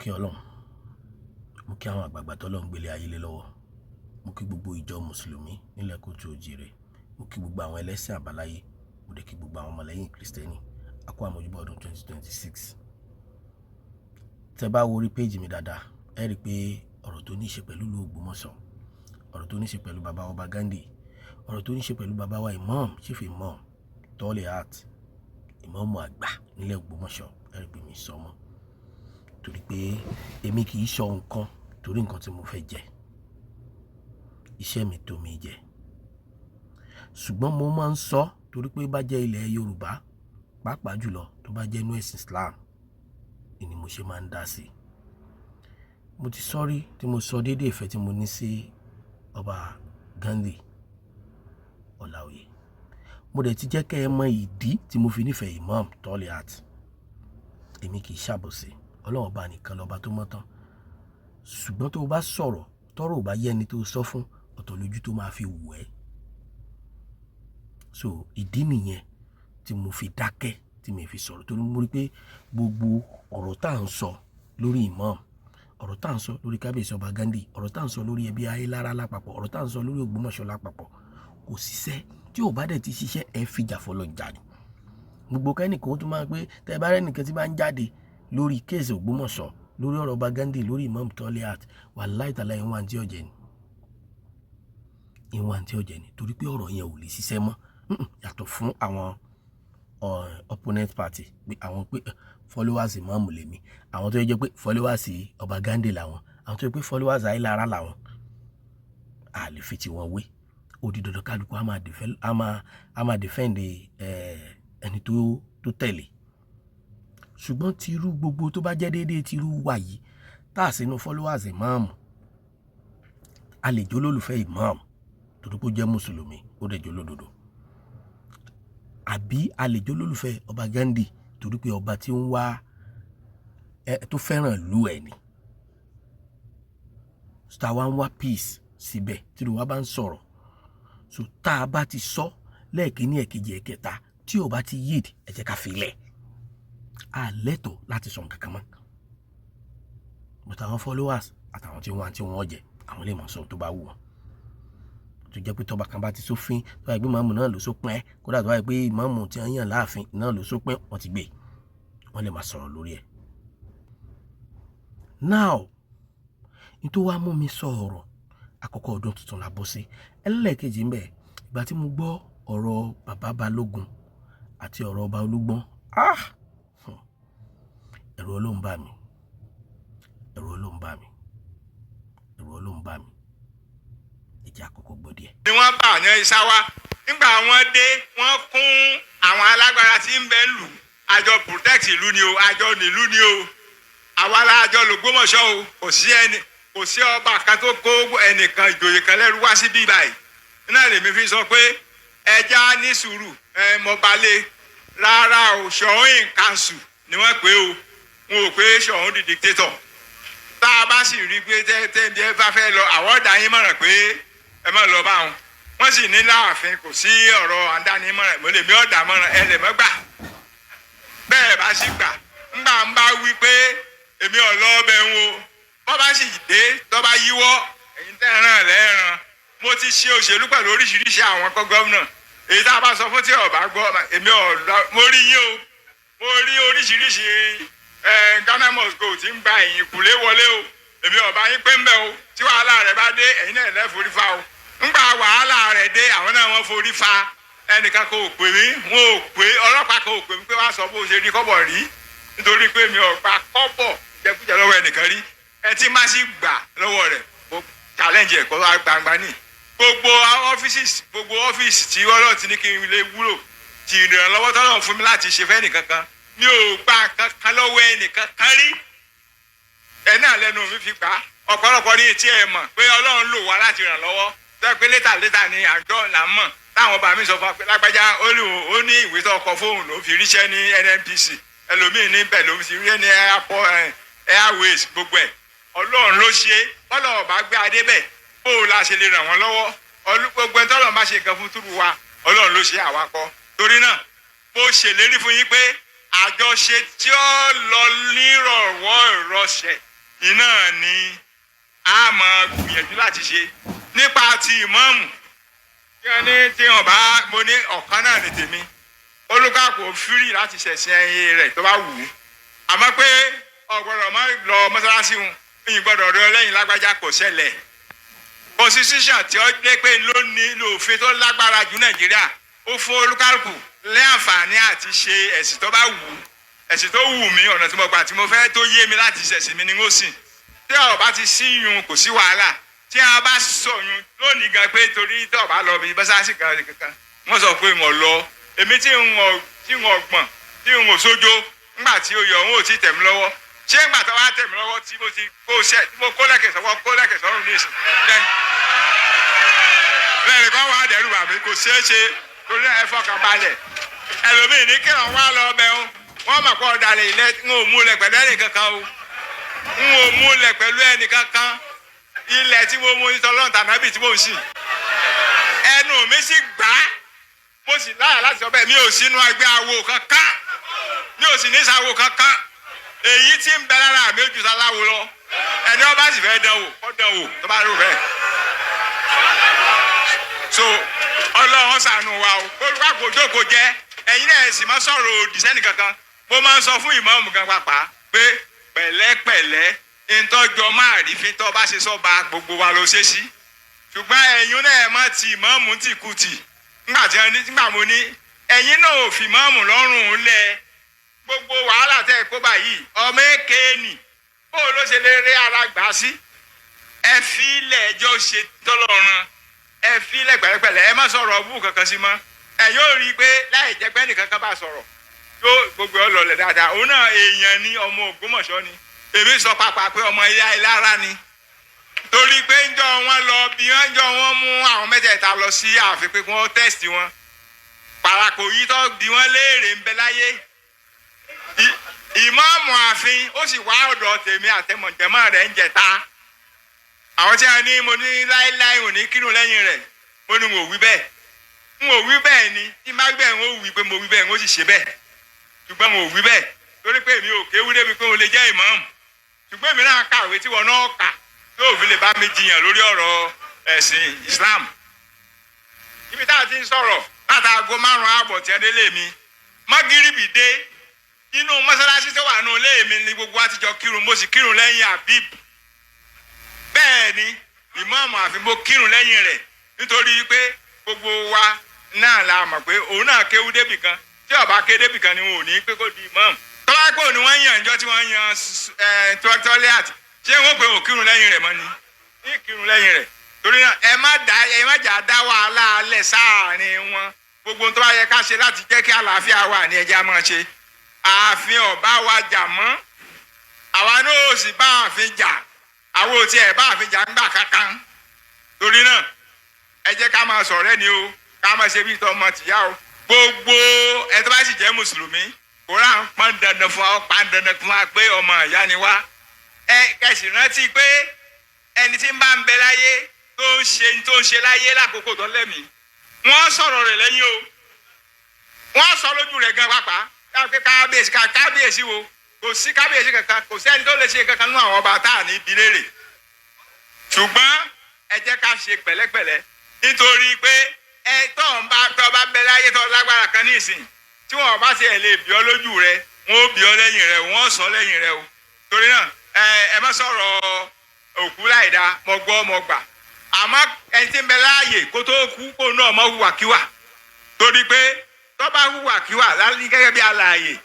Kí Ọlọ́run, mo kí àwọn àgbààgbà tọ́lọ́run gbélé ayé lé lọ́wọ́, mo kí gbogbo ìjọ mùsùlùmí nílẹ̀ kóòtù òjìrè, mo kí gbogbo àwọn ẹlẹ́sìn àbáláyé, mo dẹ̀ kí gbogbo àwọn ọmọlẹ́yìn Kristẹni. A kú àmójúbọ̀ ọdún 2026. Tẹ́ bá wo orí péjì mi dáadáa, ẹ rí i pé ọ̀rọ̀ tó ní í ṣe pẹ̀lú ìlú Ògbómọ̀ṣọ́, ọ̀rọ̀ tó ní í ṣe pẹ̀lú bàbá ọba Ghandi, ọ̀rọ̀ tó ní í ṣe pẹ̀lú bàbá wa Imam, Chief Imam Toliat, ìmáàmù àgbà nílẹ̀ Ògbómọ̀ṣọ́, ẹ rí i pé mi sọ mọ́, torí pé èmi kì í sọ nǹkan torí nǹkan tí mo fẹ́ jẹ. Iṣẹ́ mi tó mi jẹ, ṣùgbọ́n mo máa ń sọ torí pé bá jẹ́ ilẹ̀ Yorùbá, pàápàá jùlọ tó bá jẹ́ inú ẹ̀sìn Islam ni mo ṣe máa ń dá sí. Mo ti sọ rí tí mo sọ déédéé ìfẹ́ tí mo ní sí ọba Ghandi Ọláoyè. Mo dẹ̀ ti jẹ́ kẹ́ ẹ mọ ìdí tí mo fi nífẹ̀ẹ́ Imam Toliat. Èmi kì í ṣàbòsí. Ọlọ́run ọba nìkan lọ́ba tó mọ́ tán, ṣùgbọ́n tó o bá sọ̀rọ̀, tọ́rọ̀ ò bá yẹ ẹni tó sọ fún, ọ̀tọ̀ lójú tó máa fi wù ẹ́. So ìdí nìyẹn tí mo fi dákẹ́, tí mi fi sọ̀rọ̀, torí mo rí pé gbogbo ọ̀rọ̀ tá à ń sọ lórí Imam, ọ̀rọ̀ tá à ń sọ lórí kábíyèsí ọba Ghandi, ọ̀rọ̀ tá à ń sọ lórí ẹbí Ayélára lápapọ̀, ọ̀rọ̀ tá à ń sọ lórí Ògbómọ̀ṣọ́ lápapọ̀, kò ṣiṣẹ́. Tí ò bá dẹ̀ ti ṣiṣẹ́, ẹ fìjà fọlọ́ jà ni. Gbogbo kẹ́nìkan ó tún máa pé tẹ́ ẹ bá rẹ́nìkan tí bá ń jáde lórí case Ògbómọ̀ṣọ́, lórí ọ̀rọ̀ ọba Ghandi, lórí Imam Toliat, wàláhì tàláhì, ìwọ̀n àǹtí ọ̀jẹ̀ ni, ìwọ̀n àǹtí ọ̀jẹ̀ ni, torí pé ọ̀rọ̀ yẹn ò lè ṣiṣẹ́ mọ́. Yàtọ̀ fún àwọn opponent party, pé àwọn pé followers Imam lèmi, àwọn tó yẹ jẹ́ pé followers ọba Ghandi làwọn, àwọn tó yẹ pé followers Ayélára làwọn, a lè fi tiwọn wé. Ó di dandan kálukú a máa defend ẹni tó tẹ̀lé. Ṣùgbọ́n tírú gbogbo tó bá jẹ́ déédéé tírú wa yìí, tá a sínú followers Imam, a lè jó lólùfẹ́ Imam torí pé ó jẹ́ mùsùlùmí, ó dẹ̀ jó lódodo, àbí a lè jó lólùfẹ́ ọba Ghandi torí pé ọba tí ń wá ẹ tó fẹ́ràn ìlú ẹ̀ ni. Tá a wá ń wá peace síbẹ̀, tí wa bá ń sọ̀rọ̀, so tá a bá ti sọ lẹ́ẹ̀kínní, ẹ̀kejì, ẹ̀kẹta, tí ò bá ti yíd, ẹ jẹ́ ká filẹ̀. A lẹ́tọ̀ọ́ láti sọ nǹkan kan mọ́, but àwọn followers àtàwọn tí wọ́n jẹ, àwọn lè mọ̀ sọ tó bá wù wọ́n, tó jẹ́ pé tọ́ba kan bá ti sófin, tó bá yẹ pé ìmáàmù náà ló sópin ẹ́, kódà tó bá yẹ pé ìmáàmù tí wọ́n yàn láàfin náà ló sópin, wọ́n ti gbé, wọ́n lè máa sọ̀rọ̀ lórí ẹ̀. Now, ní tó wá mú mi sọ ọ̀rọ̀ àkọ́kọ́, ọdún tuntun la bọ́ sí. Ẹlẹ́ẹ̀kejì ń bẹ̀, ìgbà tí mo gbọ́ ọ̀rọ̀ bàbá Balógun àti ọ̀rọ̀ ọba Olúgbọ́n, ah, ẹ̀rù Ọlọ́run bà mí, ẹ̀rù Ọlọ́run bà mí, ẹ̀rù Ọlọ́run bà mí. Ẹ jẹ́ àkọ́kọ́ gbọ́ díẹ̀. Ni wọ́n bá ní ìsáwá nígbà wọ́n dé, wọ́n kún àwọn alágbára tí ń bẹ lù. Àjọ protect ìlú ni o, àjọ nílùú ni o, àwa la àjọ l'Ògbómọ̀ṣọ́ o. Kò sí ẹni, kò sí ọba kan tó kó ẹnìkan ìjòyè kan lẹ́rú wá síbí báyìí. Náà lèmi fi sọ pé ẹja ní sùúrù. Ẹ mọbalẹ̀ rárá o, Ṣọ̀ún in council ni wọ́n pè o, wọn ò pé Ṣọ̀ún di dictator. Tá a bá sì rí i pé tẹ́ ẹ bá fẹ́ lọ, àwọn ọ̀dà yín mọ̀ràn pé ẹ má lọ bá wọn. Wọ́n sì ní láàfin kò sí ọ̀rọ̀ àǹdánimọ̀ràn. Mo lè mi ọ̀dà mọ̀ràn, ẹ lè mọ́ gbà. Bẹ́ẹ̀ bá sì gbà, ńgbà ń bá wí pé èmi ò lọ ọbẹ̀ ń wo, bọ́ bá sì dé tó bá yíwọ́, ẹ̀yin tẹ́ ẹ̀ràn lẹ́ẹ̀ràn. Mo ti ṣe òṣèlú pẹ̀lú oríṣiríṣi àwọn kọ́ gómìnà. Èyí tá a bá sọ fún tí ọba gbọ́, èmi ò lọ. Mo rí yín o, mo rí oríṣiríṣi. Ẹ Ghana must go tí ń gba ẹ̀yìn kùlé wọlé o. Èmi ọba yín pé ń bẹ̀ o. Tí wàhálà rẹ̀ bá dé, ẹ̀yin náà lẹ́ forí fa o. Ńgbà wàhálà rẹ̀ dé, àwọn náà wọ́n forí fa. Ẹnìkan kò pè mí, wọn ò pè ọlọ́pàá kò pè mí pé wàá sọ bó ṣe rí kọ́bọ̀ rí, nítorí pé mi ò gba kọ́bọ̀ jẹkújẹ lọ́wọ́ ẹnìkan rí. Ẹ tí má sì gbà lọ́wọ́ rẹ̀, mo challenge ẹ̀ kọ́ wá gbangba ní gbogbo ọ́fíìsì, gbogbo ọ́fíìsì tí Ọlọ́run ti ní kí n lè wúlò, tí ìrànlọ́wọ́ tọ́lọ́run fún mi láti ṣe fẹ́ nìkan kan, mi ò gba kankan lọ́wọ́ ẹnìkan kan rí. Ẹ náà lẹ́nu mi fi gbà á. Ọ̀pọ̀lọpọ̀ ní etí ẹ̀ mọ̀ pé Ọlọ́run lò wá láti ràn lọ́wọ́, tó pé later later ni àjọ là ń mọ̀ táwọn bá mi sọ fún wa pé lágbájá ó ní ìwé tó kọ fóònù ló fi ríṣẹ́ ní NNPC, ẹlòmíín ní bẹ́ẹ̀ ló fi rí ní airport, airways, gbogbo ẹ̀ Ọlọ́run ló ṣe. Bọ́lá ọba gbé adé bẹ́ẹ̀, bó o la ṣe lè ràn wọ́n lọ́wọ́? Gbogbo ẹni tọ́lọ́run bá ṣe nǹkan fún túrú wa, Ọlọ́run ló ṣe, àwa kọ́. Torí náà, mo ṣèlérí fún yín pé àjọṣe tí ó lọ nírọ̀wọ́ ìrọsẹ̀. Iná ni a máa gbìyànjú láti ṣe nípa ti ìmáàmù tí wọ́n ní tí wọ́n bá mo ní ọ̀kan náà ní tèmi. Olùkàkù fírì láti ṣẹ̀sìn ẹyin rẹ̀ tó bá wù ú, àmọ́ pé ọ̀gbọ́dọ̀ má lọ mọ́sálásí wọn, ìyìn gbọ́dọ̀ rí ọ lẹ́yìn lágbájá, kò ṣẹlẹ̀. Constitution tí ó jẹ́ pé ló ní lòfin tó lágbára jù Nàìjíríà, ó fún olúkálùkù ní àǹfààní àti ṣe ẹ̀sìn tó bá wù ú. Ẹ̀sìn tó wù mí, ọ̀nà tí mo gbà tí mo fẹ́ tó yé mi láti ṣẹ̀sìn mi ni ó sìn. Tí ó bá ti sí yun, kò sí wàhálà. Tí a bá sọ yun lónìí gan pé torí tí ó bá lọ bí mọ́sálásí kan kankan, wọ́n sọ pé wọ́n lọ, èmi tí ń wọ̀, tí ń wọ̀ gbọ̀n, tí ń wò sójó ńgbà tí ó yọ òun ò tí tẹ̀ mí lọ́wọ́. Ṣé ńgbà tó wá tẹ̀ mí lọ́wọ́ tí mo ti kó ṣẹ́, tí mo kó lẹ́kẹ̀ sọ́wọ́, kó lẹ́kẹ̀ sọ́rùn ní ìsìn lẹ́yìn kan wà á dẹ̀rù bà mí, kò ṣeé ṣe. Torí ẹ fọkàn balẹ̀. Ẹlòmíì ní kí wọ́n wá lọ bẹ̀ ọ́, wọ́n mọ̀ pé ọ̀dàlẹ̀ ilẹ̀ ń ò múlẹ̀ pẹ̀lú ẹnì kankan o, ń ò múlẹ̀ pẹ̀lú ẹnì kankan. Ilẹ̀ tí mo mú ní tọ́lọ́run tànábì tí mo ń sìn, ẹnu mi sì gbà á, mo sì láyà láti sọ bẹ́ẹ̀. Mi ò sínú ẹgbẹ́ awo kankan, mi ò sì ní sáwo kankan. Èyí tí ń bẹ lára mi ó ju sáláwo lọ. Ẹni ọba sì fẹ́ dán wò, kó dán wò tó bá rò bẹ́ẹ̀. So Ọlọ́run ṣàánú wa o. Olùkọ́ jókòó jẹ́, ẹ̀yin náà sì máa sọ̀rọ̀ òdì sẹ́nì kankan. Mo máa ń sọ fún ìmáàmù gan pàápàá pé pẹ̀lẹ́pẹ̀lẹ́, ntọ́jọ́ máa rí fi tọ́ bá ṣe sọ́ba gbogbo wa ló ṣe sí. Ṣùgbọ́n ẹ̀yin náà má ti ìmáàmù tì kú tì. Nígbà tí wọ́n ní, nígbà mo ní ẹ̀yin náà ò fi ìmáàmù lọ́rùn lẹ̀, gbogbo wàhálà tẹ́ ẹ kó báyìí, ọmọ èké nì, bó ló ṣe lè rí ara gbà sí? Ẹ fi ilẹ̀ ẹjọ́ ṣe tọ́lọ́run, ẹ fi ilẹ̀ pẹ̀lẹ́pẹ̀lẹ́, ẹ má sọ̀rọ̀ ọbú kankan sí mọ́. Ẹ yóò rí i pé láì jẹ́ pé ẹnìkan kan bá sọ̀rọ̀, yóò gbogbo ọ lọlẹ̀ dáadáa. Òun náà èèyàn ní, ọmọ Ògbómọ̀ṣọ́ ni. Èmi sọ pàápàá pé ọmọ ilé ayélujára ni, torí pé ńjọ́ wọn lọ bí wọ́n ńjọ́ wọn mú àwọn mẹ́tẹ̀ẹ̀ta lọ sí ààfin pé kí wọ́n test wọn, pàràkò yìí tó bí wọ́n léèrè ń bẹ láyé. Ìmáàmù ààfin ó sì wá ọ̀dọ̀ tèmi àtẹmọ̀jẹ̀mọ́ rẹ̀ ń jẹta. Àwọn tí a ní mo ní láéláé ò ní kírun lẹ́yìn rẹ̀, mo ní mo wí bẹ́ẹ̀, n ò wí bẹ́ẹ̀ ni. Tí má bẹ́ẹ̀, n ó wí pé mo wí bẹ́ẹ̀, n ó sì ṣe bẹ́ẹ̀. Ṣùgbọ́n mo ò wí bẹ́ẹ̀ torí pé èmi ò kéwú débi pé mo lè jẹ́ ìmáàmù. Ṣùgbọ́n èmi náà kàwé tí wọn náà kà tó fi lè bá mi jiyàn lórí ọ̀rọ̀ ẹ̀sìn Islam. Ibi tá a ti ń sọ̀rọ̀ látàgò 5:30 tí ẹ délé mi, mọ́gìrìbì dé, inú mọ́sálásí tó wà nù ilé mi ni gbogbo wa ti jọ kírun. Mo sì kírun lẹ́yìn Habib. Bẹ́ẹ̀ ni ìmáàmù àfi mo kírun lẹ́yìn rẹ̀, nítorí pé gbogbo wa náà la mọ̀ pé òun náà kéwú débì kan. Tí ó bá ké débì kan ni wọn ò ní pé kó di ìmáàmù. Tọ́lá pé òun ni wọ́n yàn ìjọ tí wọ́n yan tọ́lẹ́àtì, ṣé wọ́n pé òun kírun lẹ́yìn rẹ̀ mọ́ ni? Ní kírun lẹ́yìn rẹ̀. Torí náà ẹ má dá, ẹ má jà dá wàhálà alẹ̀ sáàárín wọn. Gbogbo tó bá yẹ ká ṣe láti jẹ́ kí àlàáfíà wà ní ẹjẹ́ á máa ṣe. Ààfin ọba wa jà mọ́, àwa náà ò sì bá ààfin jà, àwọn ò tiẹ̀ bá ààfin jà ń gbà kankan. Torí náà ẹ jẹ́ ká máa sọ̀rẹ́ ni o, ká máa ṣe bí tọmọ tìyá o. Gbogbo ẹ tó bá sì jẹ́ mùsùlùmí, Kùránì pọn dandan fún wa, pa dandan fún wa pé ọmọ ìyá ni wá. Ẹ kẹsì rántí pé ẹni tí ń bá ń bẹ láyé tó ń ṣe tó ń ṣe láyé lákòókò tó lẹ́mìí, wọ́n sọ̀rọ̀ rẹ̀ lẹ́yìn o, wọ́n sọ lójú rẹ̀ gan pàápàá káàpé kábíyèsí, kábíyèsí wo? Kò sí kábíyèsí kankan, kò sẹ́ni tó lè ṣe kankan nínú àwọn ọba tá à ní ibi léèrè. Ṣùgbọ́n ẹ jẹ́ ká ṣe pẹ̀lẹ́pẹ̀lẹ́, nítorí pé ẹ tó ń bá tó bá bẹ láyé tó lágbára kan ní ìsìn, tí wọn bá tiẹ̀ lè bí ọ lójú rẹ, wọn ó bí ọ lẹ́yìn rẹ, wọn ó sọ lẹ́yìn rẹ o. Torí náà ẹ má sọ̀rọ̀ òkú láìda. Mo gbọ́, mo gbà, àmọ́ ẹni tí ń bẹ láàyè kó tó kú, kó náà mọ́ hùwàkíwà, torí pé tó bá hùwàkíwà gẹ́gẹ́ bí alààyè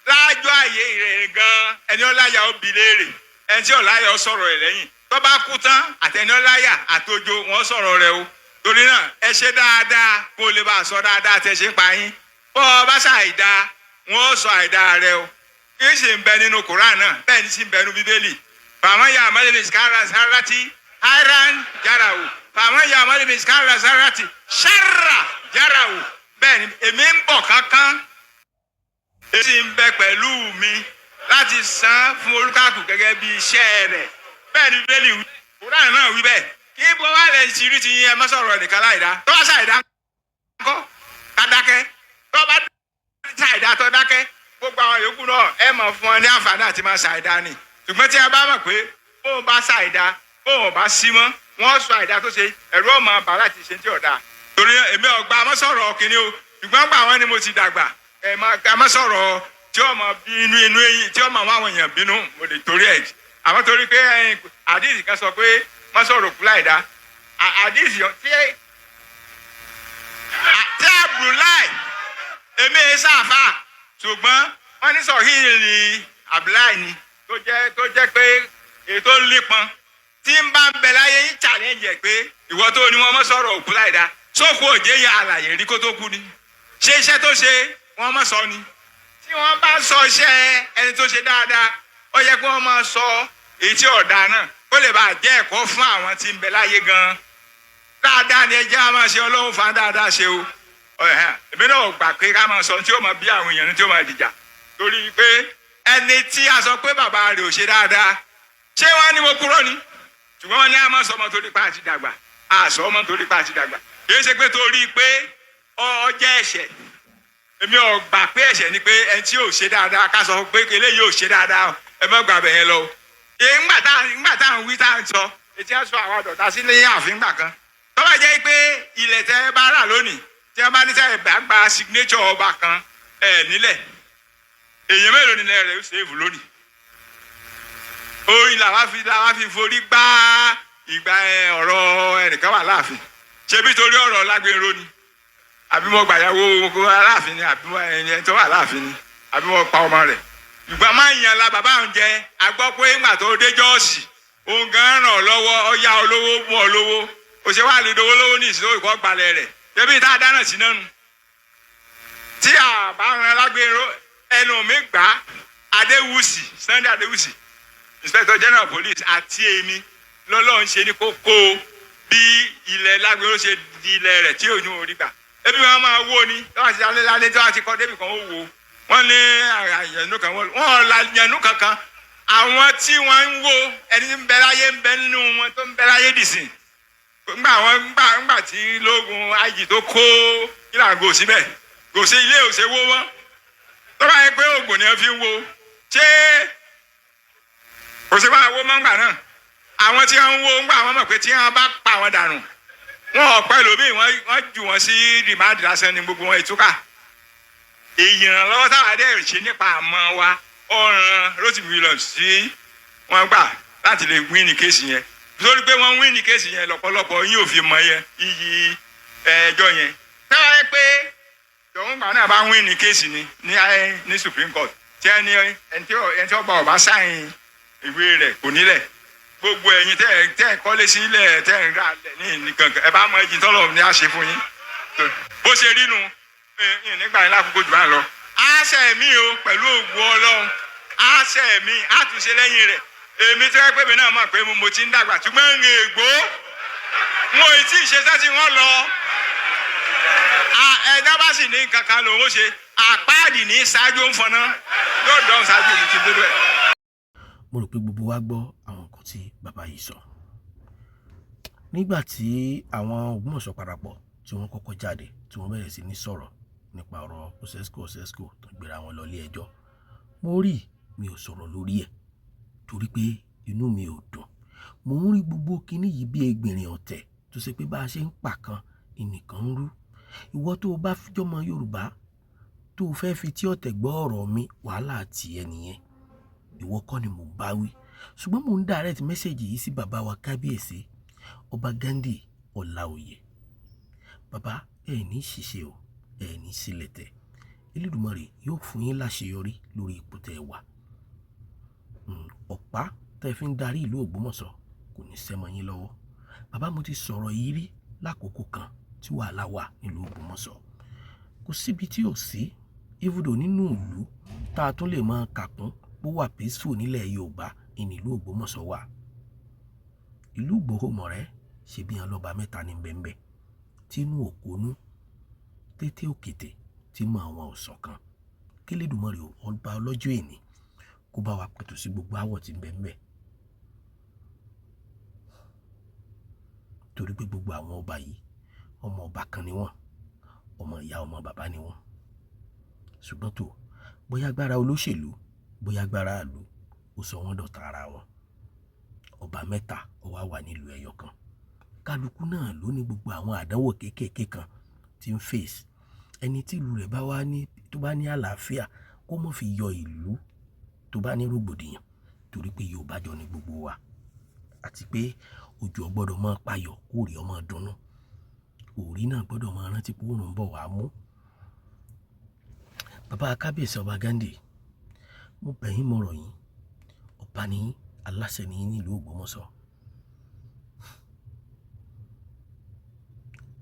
láàjọ àyè rẹ̀ gan, ẹni ọláyà ó bi léèrè, ẹni tí ọláyà ó sọ̀rọ̀ rẹ̀ lẹ́yìn. Tó bá kú tán, àtẹni ọláyà àtòjò wọn sọ̀rọ̀ rẹ̀ o. Torí náà ẹ ṣe dáadáa kó o lè bá a sọ dáadáa tẹ ṣe ń pa yín. Bọ́ ọ bá ṣàìdá, wọn ó sọ àìdá rẹ o. Kí sì ń bẹ nínú Koran náà, bẹ́ẹ̀ ni sì ń bẹ nínú Bíbélì. Fàmọ́ yà mọ́lẹ́mí skára sáràtì hairan jára o, fàmọ́ yà mọ́lẹ́mí skára sáràtì sára jára o. Bẹ́ẹ̀ ni èmi ń bọ̀ kankan, èyí sì ń bẹ pẹ̀lú mi láti san fún olúkàkù gẹ́gẹ́ bí iṣẹ́ rẹ̀. Bẹ́ẹ̀ ni Bíbélì wí, Koran náà wí bẹ́ẹ̀. Kí bọ́ wá lẹ̀ ṣì rí ti yín, ẹ má sọ̀rọ̀ ẹnìkan láìda. Tó bá ṣàìdá ńkọ́? Ká dákẹ́. Tó bá ṣàìdá tó dákẹ́, gbogbo àwọn yòókù náà ẹ mọ̀ fún ọ ní àǹfààní àti máa ṣàìdá ni. Ṣùgbọ́n tí a bá mọ̀ pé bóun bá ṣàìdá, bóun ò bá sí mọ́, wọ́n sọ àìdá tó ṣe, ẹ̀rú ọmọ bàrà ti ṣe tí ọ̀dà. Torí èmi ọ̀gbà mọ́ sọ̀rọ̀ kìíní o, ṣùgbọ́n gbà wọ́n ni mo ti dàgbà, ẹ̀ má sọ̀rọ̀ tí ọmọ bínú inú eyín, tí ọmọ àwọn èèyàn bínú, mo lè torí ẹ̀. Àmọ́ torí pé àdìsí kan sọ pé má sọ̀rọ̀ kú láìda, àdìsí tí tí Abdullahi, èmi ẹ̀ sáfà, ṣùgbọ́n wọ́n ní sọ̀híìlì Abdullahi ni tó jẹ́ pé ètò lípọn tí ń bá ń bẹ láyé ń challenge ẹ̀ pé ìwọ tó ní wọ́n mọ́ sọ̀rọ̀ òkú láìda, sókú òjé yẹn àlàyé rí kó tó kú ni, ṣé iṣẹ́ tó ṣe wọ́n mọ̀ sọ ni? Tí wọ́n bá sọ iṣẹ́ ẹni tó ṣe dáadáa, ó yẹ kí wọ́n máa sọ èyí tí ọ̀dà náà, kó lè bàa jẹ́ ẹ̀kọ́ fún àwọn tí ń bẹ láyé gan-an. Dáadáa ni ẹ jẹ́ á máa ṣe, Ọlọ́run fa dáadáa ṣe o. Èmi náà gbà pé ká máa sọ tí ó máa bí àwọn èèyàn tí ó máa dìjà, torí pé ẹni tí a sọ pé bàbá rẹ̀ ò ṣe dáadáa, ṣé wọ́n ní mo kúrò ní? Ṣùgbọ́n wọ́n ní a máa sọ ọmọ torí pa àti dàgbà, a sọ ọmọ torí pa àti dàgbà, kì í ṣe pé torí pé ọ jẹ́ ẹ̀ṣẹ̀. Èmi ò gbà pé ẹ̀ṣẹ̀ ni pé ẹni tí ò ṣe dáadáa, ká sọ pé eléyìí ò ṣe dáadáa, ẹ má gbà bẹ̀yẹn lọ. Ńgbà tá à ń wí, tá à ń sọ etí á sọ àwọn àdọ̀tà sí ní ààfin gbà kan, tó bá jẹ́ pé ilẹ̀ tẹ́ bá rà lónìí, tí wọ́n bá ní sẹ́yìn bá gba signature ọba kan ẹ̀ nílẹ̀, èèyàn mélòó nílẹ̀ rẹ̀ ó sèfù lónìí? Orin làwa fi forí gbá ìgbà ọ̀rọ̀ ẹnìkan wà láàfin, ṣebí torí ọ̀rọ̀ Lágbèrò ni, àbí mo gbàyàwó aláàfin ni, àbí ẹni tó wà láàfin ni, àbí mo pa ọmọ rẹ̀. Ìgbà máa ń yan la bàbá òun jẹ, a gbọ́ pé ńgbà tó dé Jọ́ọ̀sì, òun gan ràn ọ́ lọ́wọ́, ó yá ọ lówó, mú ọ lówó, ó ṣe wá lè dowó lówó ní ìṣòro ìkọ́ gbalẹ̀ rẹ̀, ṣebí tá a dáná sí náà nù. Tí a bá ran Lágbèrò, ẹnu mi gbà á, Adéwùsì, Sunday Adéwùsì, Inspector General Police, àti èmi lọ́lọ́run ṣe ní kókó bí ilẹ̀ Lágbèrò ṣe di ilẹ̀ rẹ̀ tí òun ò rí gbà. Ebi wọn máa wó ni tí wọ́n ti alẹ́ lálẹ́ tí wọ́n ti kọ́ débi kan, ó wo wọ́n ní àyẹ̀nú kan, wọ́n la yẹ̀nú kankan. Àwọn tí wọ́n ń wo ẹni tí ń bẹ láyé, ń bẹ nínú wọn tó ń bẹ láyé dìsìn. Ńgbà wọn ńgbà tí lóògùn àìjì tó kó kílàgò síbẹ̀, kò sí ilé ò ṣe wó wọ́n. Tó bá yẹ pé oògùn ni wọ́n fi ń wo, ṣé kò sí máa wó mọ́ ńgbà náà? Àwọn tí wọ́n ń wo ńgbà, wọ́n mọ̀ pé tí wọ́n bá pa àwọn dànù, wọn ò pẹ́ lómi, wọ́n jù wọ́n sí remand lásán ní gbogbo wọn ìtúkà. Ìrànlọ́wọ́ táwa dẹ̀ ṣe nípa àmọ́ wa, ọ̀ràn Rotimi Williams tí wọ́n gbà láti lè win ní case yẹn, torí pé wọ́n win ní case yẹn, lọ́pọ̀lọpọ̀ yín ò fi mọ yẹn iyì ẹjọ́ yẹn. Táwa yẹ pé tòun gbà náà bá win ní case ni ní Supreme Court, tí ẹni tí ọba ọba sign ìwé rẹ̀ kò nílẹ̀, gbogbo ẹ̀yin tẹ́ ẹ kọ́lé sílẹ̀, tẹ́ ẹ ń rà lẹ̀ ní nìkan, ẹ bá mọ ẹjìn tọ́lọ̀ ní àṣẹ fún yín. Bó ṣe rí nu nígbà yẹn lákòókò jù bá lọ. Àṣẹ mi o, pẹ̀lú ògùn Ọlọ́run, àṣẹ mi àtúnṣe lẹ́yìn rẹ̀. Èmi tí wọ́n pè mí náà mọ̀ pé mo ti ń dàgbà, ṣùgbọ́n ń ègbó wọn ò tí ì ṣe sẹ́sì wọn lọ. Ẹ̀dá bá sì ní kankan lòun ó ṣe àpáàdì ní ṣáájú ń fọná, yóò dán ṣáájú mi ti débẹ̀. Mo rò pé gbogbo wa gbọ́ àwọn nǹkan tí bàbá yìí sọ nígbà tí àwọn Ògbómọ̀ṣọ́ parapọ̀, tí wọ́n kọ́kọ́ jáde, tí wọ́n bẹ̀rẹ̀ sí ní sọ̀rọ̀ nípa ọ̀rọ̀ Osesco Osesco tó gbéra wọn lọ ilé ẹjọ́. Mo rí, mi ò sọ̀rọ̀ lórí ẹ̀ torí pé inú mi ò dùn. Mo ń rí gbogbo kinní yìí bí ẹgbìnrin ọ̀tẹ̀ tó ṣe pé bá a ṣe ń pa kan ìnìkan ń rú. Ìwọ tó o bá jọmọ Yorùbá tó o fẹ́ fi tí ọ̀tẹ̀ gbọ́ ọ̀rọ̀ mi, wàhálà tiẹ̀ nìyẹn. Ìwọ kọ́ ni mò ń bá wí, ṣùgbọ́n mò ń direct message yìí sí bàbá wa, Kábíyèsí Ọba Ghandi Ọláoyè. Bàbá, ẹ ní ṣìṣe o, ẹ ní sílẹ̀tẹ̀. Elédùmarè yóò fún yín láṣeyọrí lórí ipò tẹ́ ẹ wà. Ọ̀pá tẹ́ ẹ fi ń darí ìlú Ògbómọ̀ṣọ́ kò ní sẹ́mọ yín lọ́wọ́. Bàbá, mo ti sọ̀rọ̀ yìí rí lákòókò kan tí wàhálà wà nílùú Ògbómọ̀ṣọ́. Kò síbi tí ò sí ibùdó nínú ìlú tá a tún lè máa kàkún bó wà peaceful nílẹ̀ Yorùbá, ìnílùú Ògbómọ̀ṣọ́ wà. Ìlú Ìgbòho-Mọ̀rẹ́ ṣe bí wọn lọ́ba mẹ́ta ní bẹ́ńbẹ́, tínú òkónú tètè òkètè tí mọ àwọn ò ṣọ̀kan. Kélédùmarè ọba ọlọ́jọ́ èní kó bá wa pẹ̀tù sí gbogbo àwọ̀ tí ń bẹ ńbẹ̀, torí pé gbogbo àwọn ọba yìí, ọmọ ọba kan ni wọ́n, ọmọ ìyá, ọmọ bàbá ni wọ́n. Ṣùgbọ́n tó bóyá agbára olóṣèlú, bóyá agbára ìlú. Ó sọ wọ́n dọ̀tá ara wọn. Ọba mẹ́ta ó wá wà nílùú ẹyọ kan. Kálukú náà ló ní gbogbo àwọn àdánwò kéékèèké kan tí ń face. Ẹni tí ìlú rẹ̀ bá wá ní, tó bá ní àlàáfíà, kó má fi yọ ìlú tó bá ní rògbòdìyàn, torí pé Yorùbá jọ ní gbogbo wa. Àti pé ojú ò gbọdọ̀ máa payọ̀ kó rí ọmọ dùnnú. Òrí náà gbọdọ̀ máa rántí pé òòrùn ń bọ̀ wá mú. Bàbá Kábíyèsí Ọba Ghandi, mo bẹ̀ yín, mo rọ̀ yín. Ọba ní aláṣẹ ní nílùú Ògbómọ̀ṣọ́.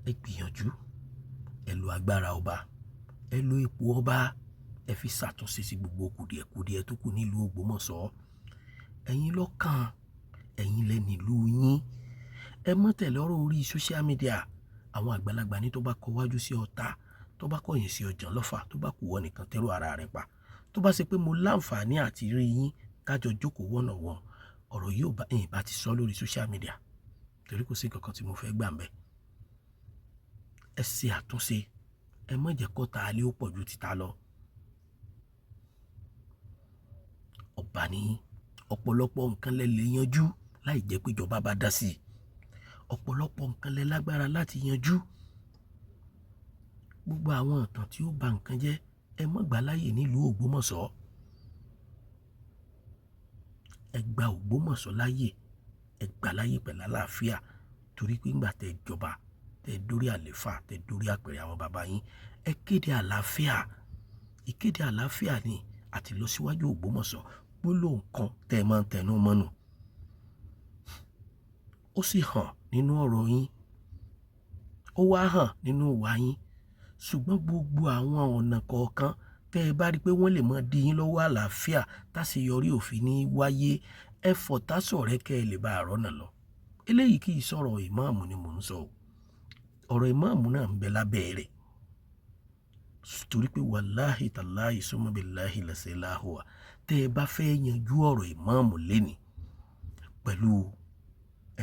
Ẹ gbìyànjú, ẹ lo agbára ọba, ẹ lo ipò ọba, ẹ fi ṣàtúnṣe sí gbogbo kùdìẹ̀kudiẹ tó kù nílùú Ògbómọ̀ṣọ́. Ẹ̀yin lọ́kàn, ẹ̀yin lẹ nílùú yín. Ẹ má tẹ̀lé ọ̀rọ̀ orí social media. Àwọn àgbàlagbà ní tó bá kọ wájú sí ọ̀tá, tó bá kọ̀yìn sí ọjà lọ́fà, tó bá kù wọ́ nìkan tẹ́rù ara rẹ̀ pa. Tó bá ṣe pé mo láǹfààní àti rí yín kájọ jókòó wọ́nà wọ́n, ọ̀rọ̀ yìí ò bá ẹ̀yin bá ti sọ lórí social media, torí kò sí nǹkan tí mo fẹ́ gbà ńbẹ̀. Ẹ ṣe àtúnṣe, ẹ má jẹ́ kó ta alẹ́ ó pọ̀ ju títa lọ. Ọba ní ọ̀pọ̀lọpọ̀ nǹkan lẹ lè yanjú láì jẹ́ pé ìjọba bá dá sí i. Ọ̀pọ̀lọpọ̀ nǹkan lẹ lágbára láti yanjú. Gbogbo àwọn ìtàn tí ó ba nǹkan jẹ́, ẹ má gbà láyè nílùú Ògbómọ̀ṣọ́. Ẹ gba Ògbómọ̀ṣọ́ láyè, ẹ gbà láyè pẹ̀lú àlàáfíà, torí pé nígbà tẹ jọba, tẹ dórí àléfà, tẹ dórí àpèrè àwọn bàbá yín, ẹ kéde àlàáfíà. Ìkéde àlàáfíà ni àti lọ síwájú Ògbómọ̀ṣọ́. Gbólóhùn kan tẹ máa ń tẹnu mọ́nù. Ó sì hàn nínú ọ̀rọ̀ yín, ó wá hàn nínú ìwà yín. Ṣùgbọ́n gbogbo àwọn ọ̀nà kọ̀ọ̀kan tẹ ẹ bá rí pé wọ́n lè máa di yín lọ́wọ́ àlàáfíà táṣeyọrí òfin ní wáyé, ẹ fọ̀tá sọ̀rẹ́ kẹ́ ẹ lè bá àrọ́nà lọ. Eléyìí kì í sọ̀rọ̀ ìmáàmù ni mò ń sọ o. Ọ̀rọ̀ ìmáàmù náà ń bẹ lábẹ́ rẹ̀. Torí pé wàláhì tàláhì summa billahi lẹ́sẹ̀ láhùwà. Tẹ ẹ bá fẹ́ yanjú ọ̀rọ̀ ìmáàmù lénìí pẹ̀lú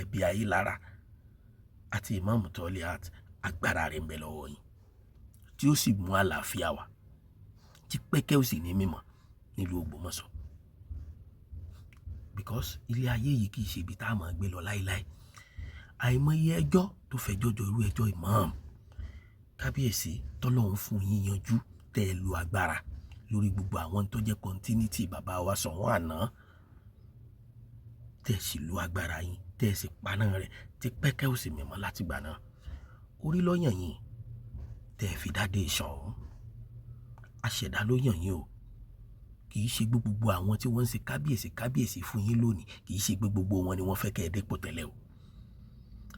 ẹbí Ayílára àti ìmáàmù Toliat, agbára rẹ̀ ń bẹ lọ́wọ́ yín tí ó sì mú àlàáfíà wá, tí pẹ́kẹ́ ò sì ní mímọ̀ nílùú Ògbómọ̀ṣọ́. Because ilé ayé yìí kì í ṣe ibi tá a máa gbé lọ láíláí. Àìmọye ẹjọ́ tó fẹ́ jọjọ irú ẹjọ́ ìmáàmù. Kábíyèsí tọ́lọ́hun fún yín yanjú tẹ́ ẹ lo agbára lórí gbogbo àwọn tó jẹ́ continuity bàbá wa Ṣọ̀ún àná. Tẹ́ ẹ sì lo agbára yín, tẹ́ ẹ sì paná rẹ̀ tí pẹ́kẹ́ ò sì mímọ́ látìgbà náà. Orí ló yàn yín tẹ́ ẹ fi dádé Ṣọ̀ún. Aṣẹ̀dá ló yàn yín o. Kì í ṣe gbogbo àwọn tí wọ́n ń ṣe kábíyèsí kábíyèsí fún yín lónìí, kì í ṣe gbogbo wọn ni wọ́n fẹ́ kẹ́ ẹ dépò tẹ́lẹ̀ o.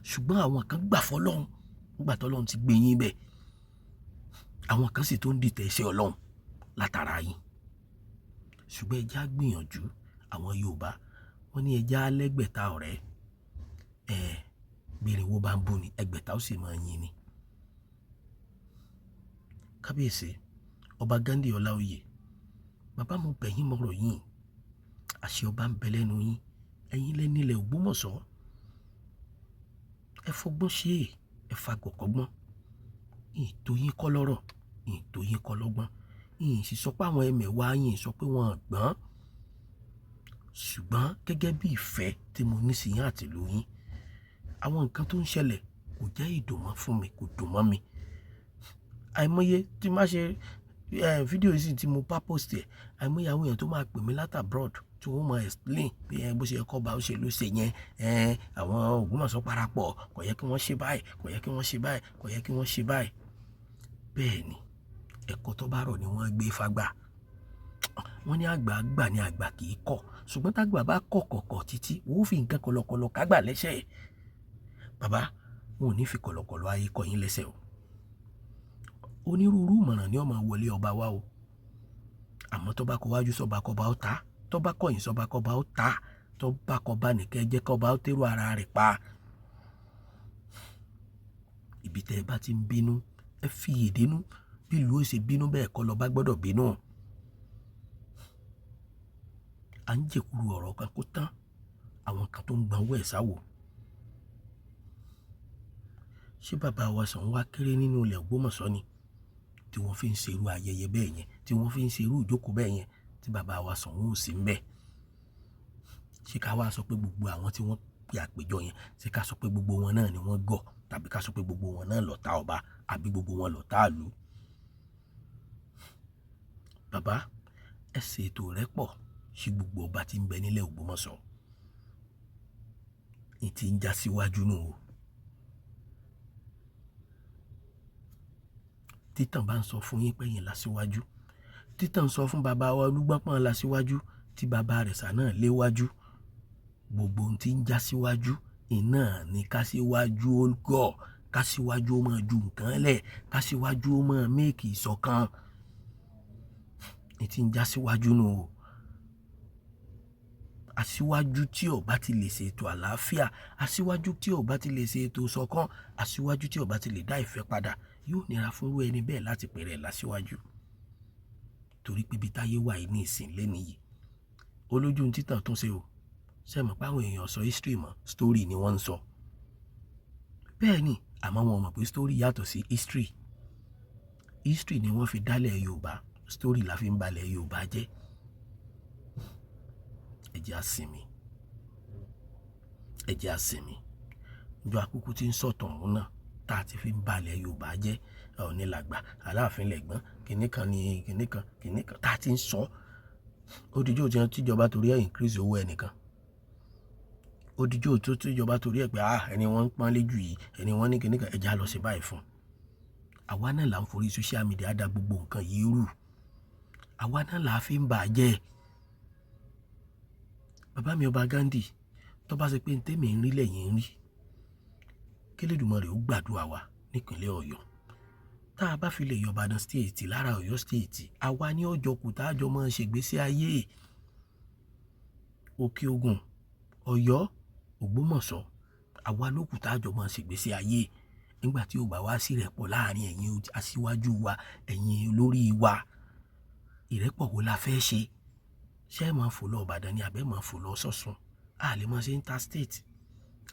Ṣùgbọ́n àwọn kan gbà fọ́lọ́hun nígbà tọ́lọ́hun ti gbé yín bẹ́ẹ̀. Àwọn kan sì tó ń dìtẹ̀ iṣẹ́ Ọlọ́run látara yín. Ṣùgbọ́n ẹ já gbìyànjú. Àwọn Yorùbá wọ́n ní ẹ já lẹ́gbẹ̀ta ọ̀rẹ́. Gbèrèwó bá ń bú ni, ẹgbẹ̀ta ó sì máa yín ni. Kábíyèsí Ọba Ghandi Ọláoyè, bàbá mo bẹ̀ yín, mo rọ̀ yín. Àṣẹ ọba ń bẹ lẹ́nu yín. Ẹ̀yin lẹ nílẹ̀ Ògbómọ̀ṣọ́. Ẹ fọgbọ́n ṣe é, ẹ fagọ̀ kọ́gbọ́n. Ìyìn tó yín kọ́ lọ́rọ̀, ìyìn tó yín kọ́ lọ́gbọ́n. Ìyìn sì sọ pé àwọn ẹmẹ̀wà yín sọ pé wọ́n gbọ́n. Ṣùgbọ́n gẹ́gẹ́ bí ìfẹ́ tí mo ní sí yín àti ìlú yín, àwọn nǹkan tó ń ṣẹlẹ̀ kò jẹ́ ìdùnmọ́ fún mi, kò dùn mọ́ mi. Àìmọye tí má ṣe fídíò yìí sì tí mo bá post ẹ̀, àìmọye àwọn èèyàn tó máa pè mí láti abroad tí wọ́n máa explain pé bó ṣe kọ́ bá ó ṣe ló ṣe yẹn, àwọn Ògbómọ̀ṣọ́ parapọ̀, kò yẹ kí wọ́n ṣe báyìí, kò yẹ kí wọ́n ṣe báyìí, kò yẹ kí wọ́n ṣe báyìí. Bẹ́ẹ̀ ni, ẹ̀kọ́ tó bá rọ̀ ni wọ́n gbé fagbá. Wọ́n ní àgbà àgbà ni àgbà kì í kọ̀. Ṣùgbọ́n tágbà bá kọ̀ kọ̀kọ̀ títí, wọ́n ó fi nǹkan kọ̀lọ̀kọ̀lọ̀ kágbà lẹ́sẹ̀. Bàbá, wọn ò ní fi kọ̀lọ̀kọ̀lọ̀ ayé kọ yín lẹ́sẹ̀ o. Onírúurú ìmọ̀ràn ni ó máa wọlé ọba wa o. Àmọ́ tó bá kọ wájú sọ́ba kọba ó ta, tó bá kọ̀yìn sọ́ba kọba ó ta, tó bá kọba nìkẹ́ jẹ́ kọba ó tẹ́rù ara rẹ̀ pa. Ibi tẹ́ ẹ bá ti ń bínú, ẹ fi èdè nú. Bí ìlú ó ṣe bínú bẹ́ẹ̀ kọ́ lọba gbọ́dọ̀ bínú. À ń jèkúrú ọ̀rọ̀ kan kó tán, àwọn kan tó ń gbọn owó ẹ̀ sáwò. Ṣé bàbá wa Ṣọ̀ún wá kéré nínú ilẹ̀ Ògbómọ̀ṣọ́ ni tí wọ́n fi ń ṣe irú ayẹyẹ bẹ́ẹ̀ yẹn, tí wọ́n fi ń ṣe irú ìjókòó bẹ́ẹ̀ yẹn, tí bàbá wa Ṣọ̀ún ò sí ń bẹ̀? Ṣé ká wá sọ pé gbogbo àwọn tí wọ́n pe àpèjọ yẹn, ṣé ká sọ pé gbogbo wọn náà ni wọ́n gọ̀, tàbí ká sọ pé gbogbo wọn náà lọ̀tá ọba, àbí gbogbo wọn lọ̀tá ìlú? Bàbá, ẹ ṣètò rẹ́pọ̀ sí gbogbo ọba tí ń bẹ nílẹ̀ Ògbómọ̀ṣọ́. Ní ti ń já síwájú nù o. Títàn bá ń sọ fún yín pé yín lásíwájú, títàn ń sọ fún bàbá wa Olúgbọ́n pọ́n lásíwájú, tí bàbá rẹ̀ sà náà léwájú. Gbogbo ohun tí ń já síwájú iná ni ká síwájú ó gọ̀, ká síwájú ó máa ju nǹkan lẹ̀, ká síwájú ó máa méèkì ìṣọ̀kan. Ní ti ń já síwájú nù o. Aṣíwájú tí ó bá ti lè ṣètò àlàáfíà, aṣíwájú tí ó bá ti lè ṣètò ìṣọ̀kan, aṣíwájú tí ó bá ti lè dá ìfẹ́ padà, yóò nira fún irú ẹni bẹ́ẹ̀ láti pè rẹ̀ lásíwájú. Torí pé ibi táyé wà yìí ní ìsìn lẹ́ni yìí, olójú ń títàn tún ṣe o. Ṣé ẹ mọ̀ pé àwọn èèyàn sọ history mọ́, story ni wọ́n ń sọ. Bẹ́ẹ̀ ni, àmọ́ wọn mọ̀ pé story yàtọ̀ sí history. History ni wọ́n fi dálẹ̀ Yorùbá, story la fi ń balẹ̀ Yorùbá jẹ́. Ẹ jẹ́ á sinmi. Ẹ jẹ́ á sinmi. Ìjọ àkókò tí ń sọ̀tàn òun náà tá a ti fi ń balẹ̀ Yorùbá jẹ́. Ọọ̀ni làgbà, Aláàfin lẹ̀gbọ́n, kìnì kan ni kìnì kan, kìnì kan tá a ti ń sọ. Ó di ijó tí ìjọba torí ẹ̀ increase owó ẹnìkan. Ó di ijó tó tí ìjọba torí ẹ̀ pé, ah, ẹni wọ́n ń pọ́n lé jù yìí, ẹni wọ́n ní kìnì kan, ẹ jẹ́ á lọ ṣe báyìí fún un. Àwa náà là ń forí social media dá gbogbo nǹkan yìí rú. Àwa náà là fi ń bà á jẹ́. Bàbá mi ọba Gandhi, tó bá ṣe pé ntẹ́mi ń rí lẹ́yìn ń rí, kí Elédùmarè ó gbàdúrà wa nípínlẹ̀ Ọ̀yọ́. Tá a bá fi lè yọ Ìbàdàn state lára Ọ̀yọ́ state, àwa ní ọjọ́ kù tá a jọ máa ṣègbésí ayé. Òkè Ògùn, Ọ̀yọ́, Ògbómọ̀ṣọ́, àwa ló kù tá a jọ máa ṣègbésí ayé. Nígbà tí ó bá wá sí ìrẹ́pọ̀ láàrin ẹ̀yin aṣíwájú wa, ẹ̀yin olórí wa, ìrẹ́pọ̀ wo la fẹ́ ṣe? Ṣé ẹ máa fò lọ Ìbàdàn ni àbí ẹ máa fò lọ Ọ̀ṣun? A lè máa ṣe interstate.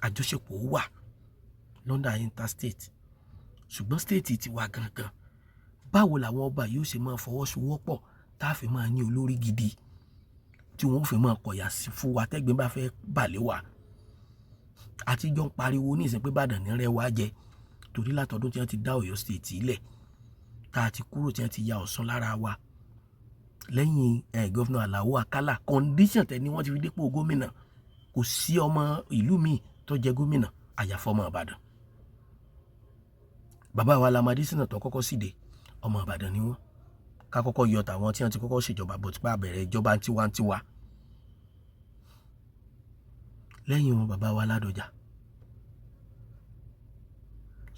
Àjọṣepọ̀ ó wà London interstate. Ṣùgbọ́n state ti wa gangan. Báwo làwọn ọba yóò ṣe máa fọwọ́sowọ́pọ̀ tá a fi máa ní olórí gidi tí wọ́n ó fi máa kọ̀yà sí fún wa tẹ́gbẹ́ bá fẹ́ bà lé wa? Àtijọ́ ń pariwo ní ìsìn pé Ìbàdàn ní rẹ́ wa jẹ, torí látọdún tí wọ́n ti dá Ọ̀yọ́ state sílẹ̀, tá a ti kúrò tí wọ́n ti ya Ọ̀ṣun lára wa. Lẹ́yìn Governor Alao Akala, condition tẹ ni wọ́n ti fi dépò gómìnà. Kò sí ọmọ ìlú míì tó jẹ gómìnà àyàfọ́ ọmọ Ìbàdàn. Bàbá wa Lam Adésínà tó kọ́kọ́ síde, ọmọ Ìbàdàn ni wọ́n. Ká kọ́kọ́ yọ tàwọn tí wọ́n ti kọ́kọ́ ṣèjọba bọ̀ tí pa bẹ̀rẹ̀ ìjọba tiwantiwa. Lẹ́yìn wọn bàbá wa Ládọjà.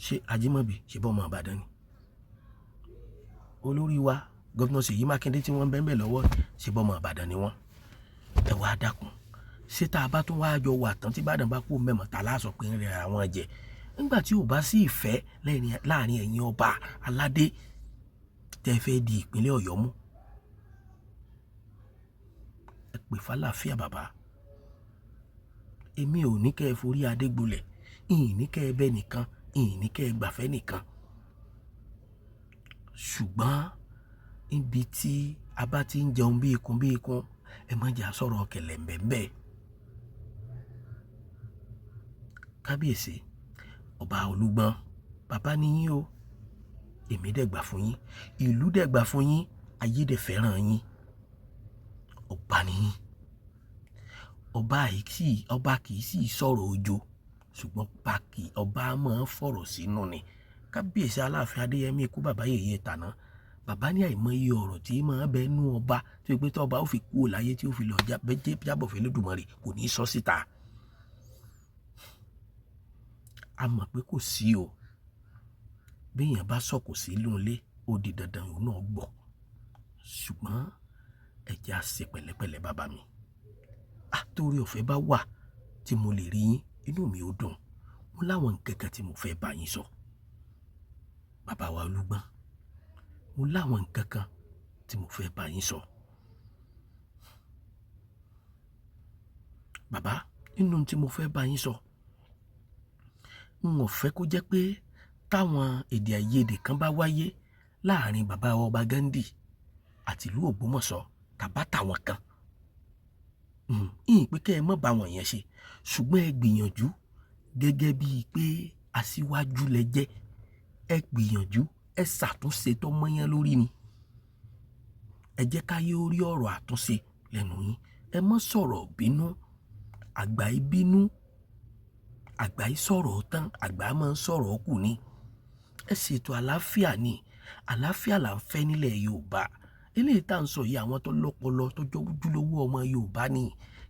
Ṣé Ajímọ̀bí ṣe bọ́ ọmọ Ìbàdàn ni? Olórí wa Governor Ṣèyí Mákindé tí wọ́n ń bẹ́ẹ̀ lọ́wọ́ ṣe bọ́ ọmọ Ìbàdàn ni wọ́n. Ẹ wá dákun. Ṣé tá a bá tún wá jọ wà tán tí Ìbàdàn bá kú mẹ́mọ̀ tá a láṣọ pé ń rẹ àwọn jẹ? Nígbà tí ò bá sí ìfẹ́ láàrin ẹ̀yin ọba aládé tẹ́ fẹ́ di ìpínlẹ̀ Ọ̀yọ́ mú. Ẹ pè fàlàáfíà bàbá. Èmi ò ní kẹ́ ẹ forí adé gbolẹ̀, ìyìn ní kẹ́ ẹ bẹ́ nìkan, ìyìn ní kẹ́ ẹ gbàfẹ́ nìkan. Ṣùgbọ́n níbi tí a bá ti ń jẹun bí ikun bí ikun, ẹ má jà sọ̀rọ̀ kẹ̀lẹ̀mbẹ̀ńbẹ̀. Kábíyèsí, ọba Olúgbọ́n, bàbá ni yín o. Èmi dẹ̀ gbà fún yín, ìlú dẹ̀ gbà fún yín, ayé dẹ̀ fẹ́ràn yín. Ọba ni yín. Ọba kì í sì sọ̀rọ̀ ojo, ṣùgbọ́n ọba máa ń fọ̀rọ̀ sínú ni. Kábíyèsí Aláàfin Adéyẹmí ikú bàbá yèyé tàná. Bàbá ní àìmọye ọ̀rọ̀ tí máa bẹ nú ọba tí ó pé tí ọba ó fi kú láyé tí ó fi lọ jábọ̀ fún Elédùmarè kò ní sọ síta. A mọ̀ pé kò sí o. Bí èèyàn bá sọ̀kò sí inú ilé, ó di dandan òun náà gbọ́. Ṣùgbọ́n ẹ jẹ́ á ṣe pẹ̀lẹ́pẹ̀lẹ́ bàbá mi. Torí ọ̀fẹ́ bá wà tí mo lè rí yín, inú mi ó dùn. Mo láwọn nǹkan kan tí mo fẹ́ bá yín sọ. Bàbá wa Olúgbọ́n, mo láwọn nǹkan kan tí mo fẹ́ bá yín sọ. Bàbá, nínú tí mo fẹ́ bá yín sọ, n ò fẹ́ kó jẹ́ pé táwọn èdè àìyedè kan bá wáyé láàrin bàbá wa ọba Gandhi àti ìlú Ògbómọ̀ṣọ́ tàbá tàwọn kan. Ìyìn pé kẹ́ ẹ mọ̀ bá wọn yẹn ṣe, ṣùgbọ́n ẹ gbìyànjú gẹ́gẹ́ bíi pé aṣíwájú lẹ jẹ́, ẹ gbìyànjú ẹ ṣàtúnṣe tó mọ́yán lórí ni. Ẹ jẹ́ káyé orí ọ̀rọ̀ àtúnṣe lẹ́nu yín. Ẹ má sọ̀rọ̀ bínú, àgbà yìí bínú, àgbà yìí sọ̀rọ̀ tán, àgbà máa ń sọ̀rọ̀ kù ni. Ẹ ṣètò àlàáfíà ni, àlàáfíà là ń fẹ́ nílẹ̀ Yorùbá. Eléyìí tá à ń sọ yìí, àwọn tó lọ́pọlọ tó jọ ojúlówó ọmọ Yorùbá ni,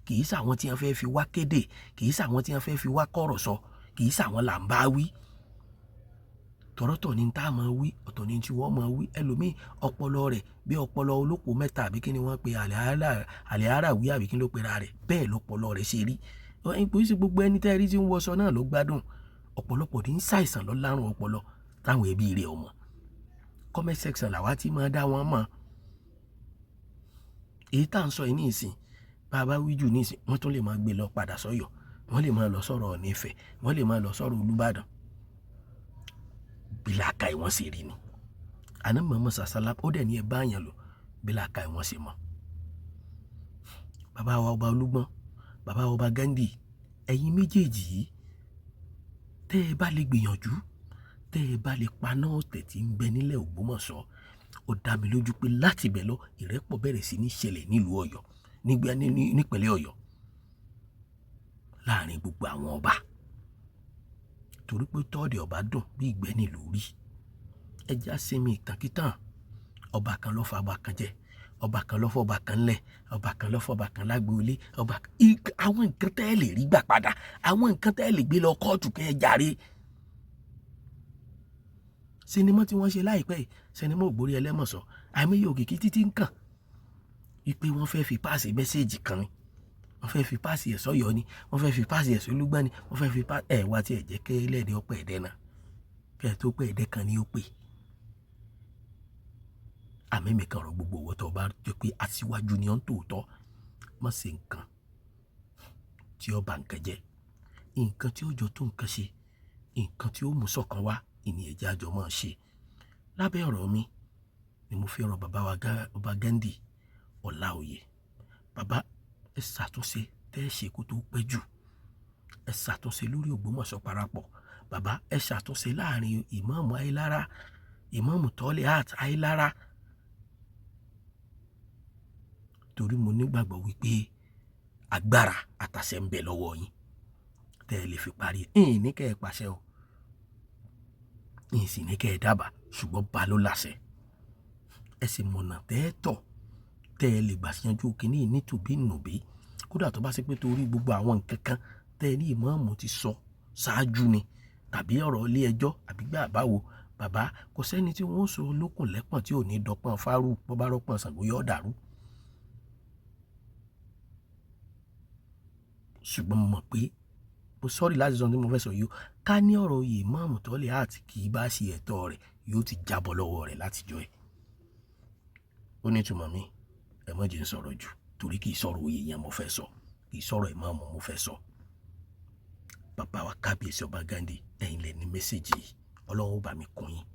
kì í ṣàwọn tí wọ́n fẹ́ fi wá kéde, kì í ṣàwọn tí wọ́n fẹ́ fi wá kọ̀rọ̀ sọ, kì í ṣàwọn là ń bá wí. Tọ̀rọ̀tọ̀ ni tá a máa wí, ọ̀tọ̀ ni tí wọ́n máa wí. Ẹlòmíì ọpọlọ rẹ̀ bí ọpọlọ olóko mẹ́ta àbí kí ni wọ́n pe àlẹ́ wí àbí kí ló pera rẹ̀, bẹ́ẹ̀ lọpọlọ rẹ̀ ṣe rí. Kò sí gbogbo ẹni tẹ́ rí tí ń wọṣọ náà ló gbádùn. Ọ̀pọ̀lọpọ̀ ní ń ṣàìsàn lọ lárùn ọpọlọ táwọn ẹbí rẹ̀ ọmọ. Comment section làwa ti máa dá wọn mọ̀. Èyí tá à ń sọ yìí ní ìsìn, bá a bá wí jù ní ìsìn, wọ́n tún lè máa gbé lọ padà sọ́yọ̀, wọ́n lè máa lọ sọ̀rọ̀ Ọọ̀ni Ifẹ̀, wọ́n lè máa lọ sọ̀rọ̀ Olúbàdàn. Bí làákàyè wọn ṣe rí ni. Àná mọ̀ọ́mọ̀ sàṣálá ó dẹ̀ ní ẹ bá yàn lò bí làákàyè wọn ṣe mọ̀. Bàbá wa ọba Olúgbọ́n, bàbá wa ọba Ghandi, ẹ̀yin méjèèjì yìí, tẹ́ ẹ bá lè gbìyànjú, tẹ́ ẹ bá lè paná ọ̀tẹ̀ tí ń bẹ nílẹ̀ Ògbómọ̀ṣọ́, ó dá mi lójú pé láti ibẹ̀ lọ ìrẹ́pọ̀ bẹ̀rẹ̀ sí ní ṣẹlẹ̀ nílùú Ọ̀yọ́, nípínlẹ̀ Ọ̀yọ́, láàrin gbogbo àwọn ọba. Torí pé tọ́ọ̀dì ọba dùn bí ìgbẹ́ nílùú rí. Ẹ já sinmi ìtànkítàn. Ọba kan ló fa ọba kan jẹ, ọba kan ló fọba kan lẹ̀, ọba kan ló fọba kan lágboolé, ọba àwọn nǹkan tẹ́ ẹ lè rí gbà padà, àwọn nǹkan tẹ́ ẹ lè gbé lọ kóòtù kẹ́ ẹ jàre. Sinimá tí wọ́n ṣe láìpẹ́ yìí, sinimá Ògbórí Ẹlẹ́mọ̀ṣọ́, àìmọye òkìkí títí ń kàn wípé wọ́n fẹ́ fi páàsì mẹ́sẹ̀gì kan ni, wọ́n fẹ́ fi páàsì ẹ̀ sọ́yọ́ ni, wọ́n fẹ́ fi páàsì ẹ̀ sólúgbọ́n ni, wọ́n fẹ́ fi páàsì ẹ̀ wá tí ẹ̀ jẹ́ kẹ́ lẹ́ẹ̀dẹ́ ọpẹ́ ẹ̀dẹ́ náà, kẹ́ ẹ̀ tó pẹ́ ẹ̀dẹ́ kan ni ó pè. Àmì mi kan rọ gbogbo owó tó bá jẹ́ pé aṣíwájú ni ọ́n tòótọ́, má ṣe nǹkan tí ó bà nǹkan jẹ́, nǹkan tí ó jọ tó nǹkan ṣe, nǹkan tí ó mú ṣọ̀kan wá, ìní ẹ̀jẹ̀ àjọ máa ṣe. Lábẹ́ ọ̀rọ̀ mi ni mo fi rọ bàbá wa ọba Ghandi Ọláoyè. Bàbá, ẹ ṣàtúnṣe tẹ́ ẹ ṣe kó tó pẹ́ jù. Ẹ ṣàtúnṣe lórí Ògbómọ̀ṣọ́ parapọ̀. Bàbá, ẹ ṣàtúnṣe láàrin ìmáàmù Ayílára, ìmáàmù Tọ́lẹ́hàt Ayílára. Torí mo nígbàgbọ́ wípé agbára àtàṣẹ ń bẹ lọ́wọ́ yín tẹ́ ẹ lè fi parí ẹ̀. Ìyìn ní kẹ́ ẹ pàṣẹ o, ìyìn sì ní kẹ́ ẹ dábàá, ṣùgbọ́n ba ló láṣẹ. Ẹ sì mọ̀nà tẹ́ ẹ tọ̀ tẹ́ ẹ lè gbà yanjú kínní nítòbí nùbí. Kódà tó bá ṣe pé torí gbogbo àwọn nǹkan kan tẹ́ ẹ ní ìmáàmù ti sọ ṣáájú ni, tàbí ọ̀rọ̀ ilé ẹjọ́ àbí gbà báwo, bàbá kò sẹ́ni tí wọ́n sọ lókùn lẹ́pọ̀n tí ò ní dọ́pọ̀n fárú, bọ́ bá rọ́pọ̀n Ṣàngó yóò dàrú. Ṣùgbọ́n mo mọ̀ pé mo sọ́rí láti sọ ohun tí mo fẹ́ sọ yìí o, ká ní ọ̀rọ̀ oyè ìmáàmù Tọ́lẹ́hàt kì í bá ṣe ẹ̀tọ́ rẹ̀, yóò ti jábọ́ lọ́wọ́ rẹ̀ látijọ́ ẹ̀. Ó ní ìtumọ̀ mi, ẹ má jẹ́ ń sọ̀rọ̀ jù, torí kì í sọ̀rọ̀ oyè yẹn mo fẹ́ sọ, kì í sọ̀rọ̀ ìmáàmù mo fẹ́ sọ. Bàbá wa kábíyèsí ọba Ghandi, ẹ̀yin lẹ ní mẹ́sẹ̀gì yìí, Ọlọ́run ó bá mi kún yín,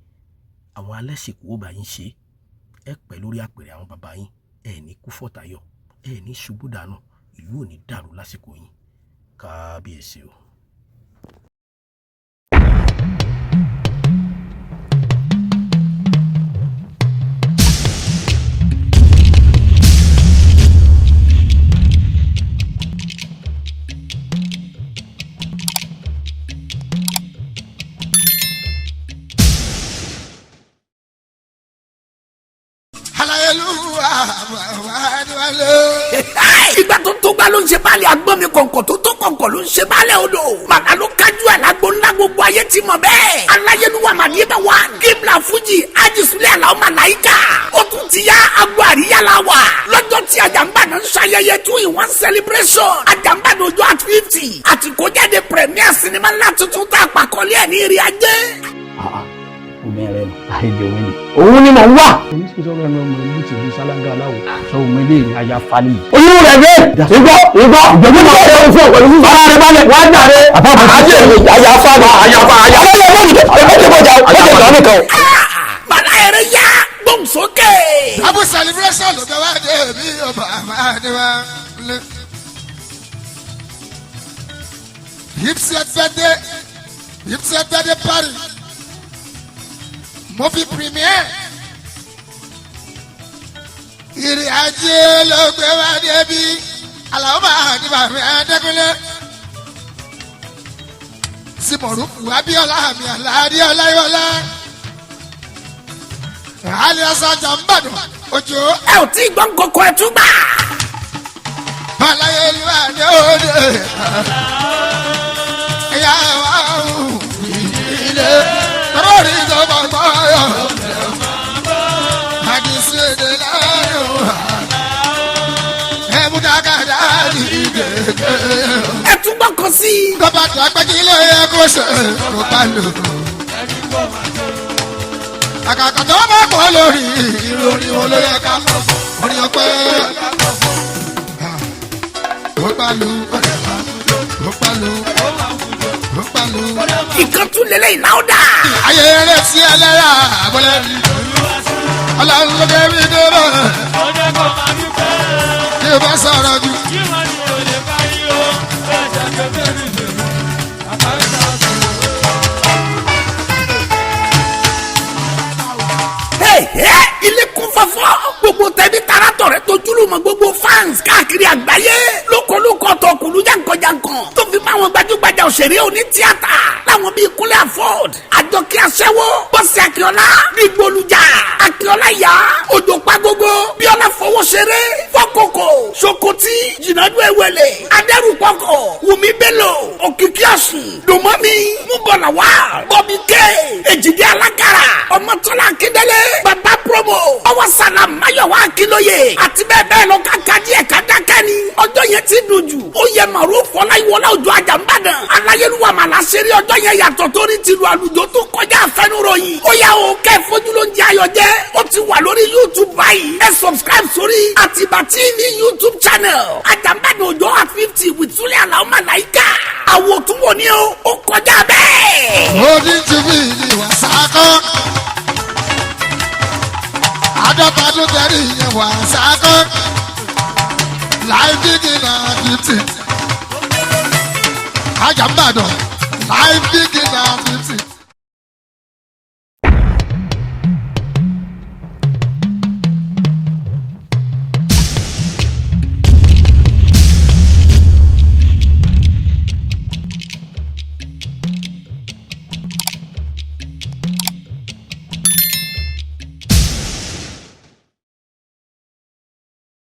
àwọn alẹ́sìnkú ó bá yín ṣe, ẹ pẹ́ lórí àpèrè àwọn bàbá yín, ẹ ní kú fọ̀tàyọ̀, ẹ ní ṣubú dànù, ìlú ò ní dàrú lásìkò yín. Kábíyèsí o. Ìgbà tó tó gbá ló ń ṣe báàlẹ̀ agbọ́n mi kọ̀ǹkọ̀ tó tó kọ̀ǹkọ̀ ló ń ṣe báàlẹ̀ odò. Màdà ló kájú ẹ̀ lágbo ńlá gbogbo ayé ti mọ̀ bẹ́ẹ̀. Aláyélúwà Màdìbà wa Kíbla Fújì Ajísúlẹ̀ Àlàó Màláíkà. Ó tún ti yá agbo àríyá la wà. Lọ́jọ́ tí Àjàǹbàdàn ń ṣayẹyẹ 2-in-1 celebration. Àjàǹbàdàn ojú at 50. Àtìkójáde premier sinimá ńlá tuntun tá a pàkọ́lé ẹ̀ ní ìrì ajé. Obìnrin rẹ nù àìjẹ òun ni. Òun ni mò ń wà. Oníṣòwò ẹnu ọmọ ìlú tìlú sálángà aláwọ sọ òun ilé ní aya fali. Oyún rẹ̀ gbé ìgbọ́ ìgbọ́ ìgbọ́ ìgbọ́ ìgbọ́ fún ọ̀pẹ̀lú fún ara rẹ̀ balẹ̀ wá jàre. Àti àyàfa àyàfa àyàfa àyàfa àyàfa nìkan. Bàlá ẹ̀rẹ̀ yá gbóhùn sókè. Abu celebration ló bẹ wá dé bí ọba àmàdé wa lé. Fiftieth birthday, 50th birthday party, movie premiere. Ìrìn ajé ló gbé wá débi Àlàó máa ní bàmí Adékúnlé. Simọ̀rúfù Abíọ́lá àmì Àlàdé Ọláyíwọlá. Alias Ajambado Ojo. Ẹ ò tí ì gbọ́n kókó, ẹ tún gbà. Aláyélúwà ní òde. Ìyá wa ò ilé. Tọ́rọ̀rì ìjọba gbọ́yọ̀. Àdìsí èdè láàyò. Ẹ̀mú dákàdá ní gègé. Ẹ tún gbọ́ kan sí i. Tọ́ba tó agbẹ́jì ló yẹ kó ṣe kó bá lò. Àkàkà tó bá pọ̀ lórí ìròyìn wo ló yẹ ká kọ̀ orin ọpẹ́. Ó bá lu, ó bá lu, ó bá lu. Ìkan tún lélẹ̀ ìlàọ́dà. Ayé eré sí ẹlẹ́yà àbọ̀lẹ̀. Ọlọ́run ló dé mi dé bọ̀. Kí o bá sọ̀rọ̀ jù. Hey, hey, ilé kún fọ́fọ́, gbogbo tẹ̀bí taratọ̀ rẹ̀ tojúlùmọ̀, gbogbo fans káàkiri àgbáyé, lókolókó tọkùlù jankan-jankan, tó fi bá àwọn gbajúgbajà òṣèré oní tíátà láwọn bíi Kúnlé Afod, Àjọkẹ́ Aṣẹ́wó, Bọ́sì Akínọlá, Dìgbòlùjà Akínọlá, Ìyá Òjò Pàgógó, Bíọ́lá Fọwọ́ṣeré, Fọkòkò Sokoti, Jìnnàdú Ewele, Adẹ́rùpọ̀kọ̀, Wùmí Bello, Òkìkí Ọ̀sùn, Dùnmọ́mi, Múbọ̀làwà, Bọ́bí K, Èjìdí Alákàrà, Ọmọtọ́lá Akíndélé, Bàbá Promo, Ọwọ́ Sàlám, Máyọ̀wá Akínlóye àti bẹ́ẹ̀ bẹ́ẹ̀ lọ. Káka díẹ̀ ká dákẹ́ ni. Ọjọ́ yẹn ti dùn jù. Ó yẹ màrú Fọláyíwọlá Òjò Àjàmbádàn aláyélúwà màlá ṣeré. Ọjọ́ yẹn yàtọ̀ torí tìlú àlùjọ tó kọjá àfẹnuròyìn. Ó yà ó kẹ́ fojú ló ń jẹ ayọ̀ jẹ́. Ó ti wà lórí YouTube báyìí. Ẹ subscribe sórí Àtìbà TV YouTube channel, Àjàmbádàn Òjò at 50 with Sule Alao Malaika. Àwòtúnwò ni ó ó kọjá bẹ́ẹ̀. Ó ní tìbí ní wàsákọ́. 50 ọdún tẹ̀lé ìyẹn wàsákọ́. Láì bígì náà 50. Ajambadàn láì bígì náà 50.